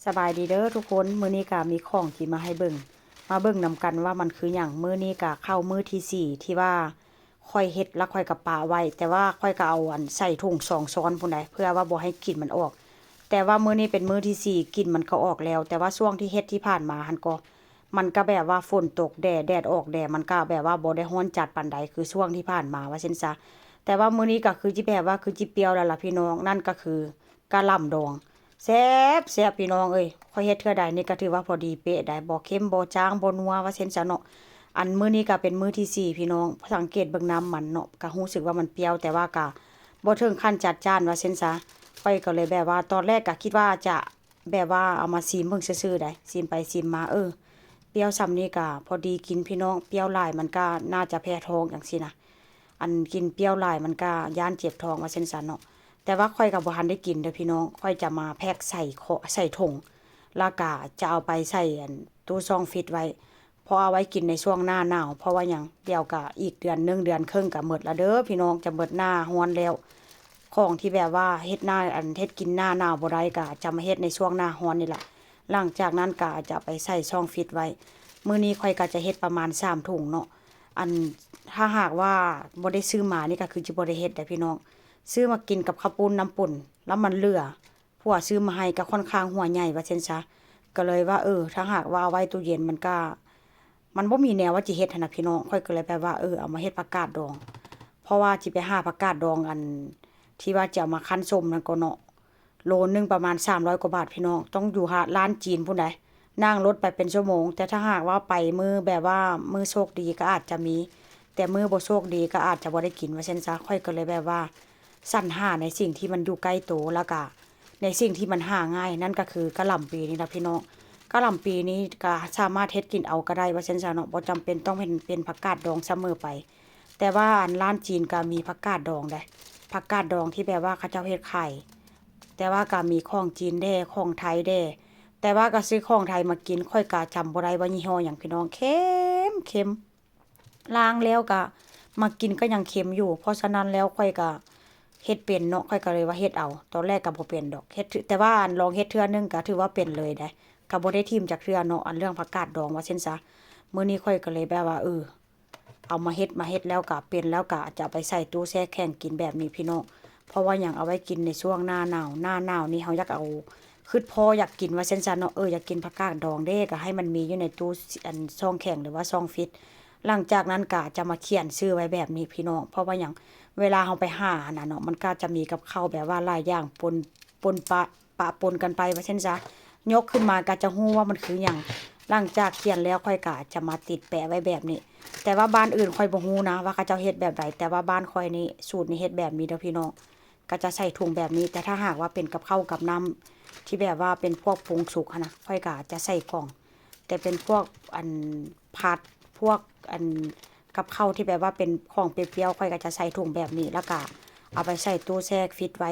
ສະບາຍດີເດີທຸກຄົນ, ມື້ນີ້ກະມີຂອງທີ່ມາໃຫ້ເບິ່ງ, ມາເບິ່ງນຳກັນວ່າມັນຄືຫຍັງ. ມື້ນີ້ກະເຂົ້າມື້ທີສີ່ທີ່ວ່າຂ້ອຍເຮັດ ແລ້ວຂ້ອຍກະປະໄວ້, ແຕ່ວ່າຂ້ອຍກະເອົາອັນໃສ່ຖົງສອງຊ້ອນພຸ້ນໃດ໋ ເພື່ອວ່າບໍ່ໃຫ້ກິ່ນມັນອອກ. ແຕ່ວ່າມື້ນີ້ເປັນມື້ທີສີ່ ກິ່ນມັນກະອອກແລ້ວ, ແຕ່ວ່າຊ່ວງທີ່ເຮັດທີ່ຜ່ານມາຫັ້ນກໍ ມັນກະແບບວ່າຝົນຕົກແດ່ ແດດອອກແດ່ ມັນກະແບບວ່າບໍ່ໄດ້ຮ້ອນຈັດປານໃດ ຄືຊ່ວງທີ່ຜ່ານມາວ່າຊັ້ນຊະ. ແຕ່ວ່າມື້ນີ້ກະຄືຊິແບບວ່າຄືຊິປ່ຽວແລ້ວລະພີ່ນ້ອງ, ນັ້ນກະຄື ກະຫຼ່ຳດອງ ແຊບ ແຊບພີ່ນ້ອງເອີຍ. ຂ້ອຍເຮັດເທື່ອໃດນີ້ກະຖືວ່າພໍດີເປະໃດ໋, ບໍ່ເຄັມ ບໍ່ຈາງ ບໍ່ນົວ ວ່າຊັ້ນຊະເນາະ. ອັນມື້ນີ້ກະເປັນມື້ທີສີ່ພີ່ນ້ອງ, ສັງເກດເບິ່ງນ້ຳມັນເນາະ ກະຮູ້ສຶກວ່າມັນປ່ຽວ ແຕ່ວ່າກະບໍ່ເຖິງຂັ້ນຈັດຈ້ານວ່າຊັ້ນຊະ. ຂ້ອຍກະເລີຍແບບວ່າຕອນແລກກະຄິດວ່າຈະແບບວ່າເອົາມາຊີມເບິ່ງຊື່ໆໃດ໋, ຊີມໄປຊີມມາ ເອີ ປ່ຽວຊ່ຳນີ້ກະພໍດີກິນພີ່ນ້ອງ, ປ່ຽວຫຼາຍມັນກະໜ້າຈະແພ້ທ້ອງຈັ່ງຊີ້ນະ. ອັນກິນປ່ຽວຫຼາຍມັນກະຢ້ານເຈັບທ້ອງວ່າຊັ້ນຊະເນາະ. ແຕ່ວ່າຂ້ອຍກະບໍ່ທັນໄດ້ກິນເດີພີ່ນ້ອງ, ຂ້ອຍຈະມາແພັກໃສ່ ໃສ່ຖົງ ແລ້ວກະຈະເອົາໄປໃສ່ອັນຕູ້ຊ່ອງຟຣີດໄວ້ ເພາະເອົາໄວ້ກິນໃນຊ່ວງໜ້າໜາວ. ເພາະວ່າຫຍັງ? ດຽວກະອີກເດືອນໜຶ່ງເດືອນເຄິ່ງກະໝົດລະເດີພີ່ນ້ອງ, ຈະໝົດໜ້າຮ້ອນແລ້ວ. ຂອງທີ່ແບບວ່າເຮັດໜ້າ ອັນເຮັດກິນໜ້າໜາວບໍ່ໄດ້ ກະຈະມາເຮັດໃນຊ່ວງໜ້າຮ້ອນນີ້ລະ. ຫຼັງຈາກນັ້ນກະຈະໄປໃສ່ຊ່ອງຟຣີດໄວ້. ມື້ນີ້ຂ້ອຍກະຈະເຮັດປະມານສາມຖົງເນາະ. ອັນ ຖ້າຫາກວ່າບໍ່ໄດ້ຊື້ມານີ້ກະຄືຊິບໍ່ໄດ້ເຮັດໃດ໋ພີ່ນ້ອງ, ຊື້ມາກິນກັບເຂົ້າປຸ້ນນ້ຳປົນ ແລ້ວມັນເຫຼືອ ຜົວຊື້ມາໃຫ້ກະຂ້ອນຂ້າງຫົວໃຫຍ່ວ່າຊັ້ນຊະ. ກະເລີຍວ່າ ເອີ ຖ້າຫາກວ່າເອົາໄວ້ຕູ້ເຢັນມັນກະ ມັນບໍ່ມີແນວວ່າຊິເຮັດຫັ້ນນະພີ່ນ້ອງ. ຂ້ອຍກະເລີຍແບບວ່າ ເອີ ເອົາມາເຮັດຜັກກາດດອງ ເພາະວ່າຊິໄປຫາຜັກກາດດອງອັນທີ່ວ່າຈະເອົາມາຄັ້ນສົ້ມນັ້ນກໍເນາະ. ໂລໜຶ່ງປະມານສາມຮ້ອຍກວ່າບາດພີ່ນ້ອງ, ຕ້ອງຢູ່ຮ້ານຈີນພຸ້ນໃດ໋, ນັ່ງລົດໄປເປັນຊົ່ວໂມງ. ແຕ່ຖ້າຫາກວ່າໄປມື້ແບບວ່າມື້ໂຊກດີກະອາດຈະມີ, ແຕ່ມື້ບໍ່ໂຊກດີກະອາດຈະບໍ່ໄດ້ກິນວ່າຊັ້ນຊະ. ຂ້ອຍກະເລີຍແບບວ່າສັນຫາໃນສິ່ງທີ່ມັນຢູ່ໃກ້ໂຕ ແລ້ວກະໃນສິ່ງທີ່ມັນຫາງ່າຍ, ນັ້ນກະຄືກະຫຼ່ຳປີນີ້ລະພີ່ນ້ອງ. ກະຫຼ່ຳປີນີ້ກະສາມາດເຮັດກິນເອົາກະໄດ້ວ່າຊັ້ນຊະເນາະ, ບໍ່ຈຳເປັນຕ້ອງເປັນ ເປັນຜັກກາດດອງສະເໝີໄປ. ແຕ່ວ່າອັນຮ້ານຈີນກະມີຜັກກາດດອງໃດ໋, ຜັກກາດດອງທີ່ແບບວ່າເຂົາເຈົ້າເຮັດຂາຍ. ແຕ່ວ່າກະມີຂອງຈີນແດ່ ຂອງໄທແດ່, ແຕ່ວ່າກະຊື້ຂອງໄທມາກິນ ຂ້ອຍກະຈຳບໍ່ໄດ້ວ່າຍີ່ຫໍ້ຫຍັງພີ່ນ້ອງ. ເຄັມ ເຄັມ ລ້າງແລ້ວກະມາກິນກະຍັງເຄັມຢູ່. ເພາະສະນັ້ນແລ້ວຂ້ອຍກະເຮັດເປັນເນາະ, ຂ້ອຍກະເລີຍວ່າເຮັດເອົາ. ຕອນແລກກະບໍ່ເປັນດອກ ເຮັດ ແຕ່ວ່າອັນລອງເຮັດເທື່ອໜຶ່ງກະຖືວ່າເປັນເລີຍໃດ໋, ກະບໍ່ໄດ້ຖິ້ມຈັກເທື່ອເນາະ ອັນເລື່ອງຜັກກາດດອງວ່າຊັ້ນຊະ. ມື້ນີ້ຂ້ອຍກະເລີຍແບບວ່າ ເອີ ເອົາມາເຮັດ ມາເຮັດແລ້ວກະເປັນ ແລ້ວກະຈະເອົາໄປໃສ່ຕູ້ແຊ່ແຂງກິນແບບນີ້ພີ່ນ້ອງ. ເພາະວ່າຫຍັງ? ເອົາໄວ້ກິນໃນຊ່ວງໜ້າໜາວ, ໜ້າໜາວນີ້ເຮົາຢາກເອົາ ຄຶດພໍ້ຢາກກິນວ່າຊັ້ນຊະເນາະ, ເອີ ຢາກກິນຜັກກາດດອງເດ້ ກະໃຫ້ມັນມີຢູ່ໃນຕູ້ ອັນ ຊ່ອງແຂງ ຫຼືວ່າຊ່ອງຟຣີດ. ຫຼັງຈາກນັ້ນກະຈະມາຂຽນຊື່ໄວ້ແບບນີ້ພີ່ນ້ອງ. ເພາະວ່າຫຍັງ? ເວລາເຮົາໄປຫາຫັ້ນນະເນາະ ມັນກະຈະມີກັບເຂົ້າແບບວ່າຫຼາຍຢ່າງປົນ ປົນປະ ປະປົນກັນໄປວ່າຊັ້ນຊະ, ຍົກຂຶ້ນມາກະຈະຮູ້ວ່າມັນຄືຫຍັງ. ຫຼັງຈາກຂຽນແລ້ວຂ້ອຍກະຈະມາຕິດແປະໄວ້ແບບນີ້. ແຕ່ວ່າບ້ານອື່ນຂ້ອຍບໍ່ຮູ້ນະວ່າເຂົາເຈົ້າເຮັດແບບໃດ, ແຕ່ວ່າບ້ານຂ້ອຍນີ້ ສູດນີ້ເຮັດແບບນີ້ເດີພີ່ນ້ອງ, ກະຈະໃສ່ຖົງແບບນີ້. ແຕ່ຖ້າຫາກວ່າເປັນກັບເຂົ້າກັບນ້ຳທີ່ແບບວ່າເປັນພວກປຸງສຸກຫັ້ນນະ ຂ້ອຍກະຈະໃສ່ກ່ອງ. ແຕ່ເປັນພວກອັນຜັດ ພວກອັນກັບເຂົ້າທີ່ແບບວ່າເປັນຂອງປ່ຽວໆ ຂ້ອຍກະຈະໃສ່ຖົງແບບນີ້ ແລ້ວກະເອົາໄປໃສ່ຕູ້ແຊ່ຟຣີດໄວ້.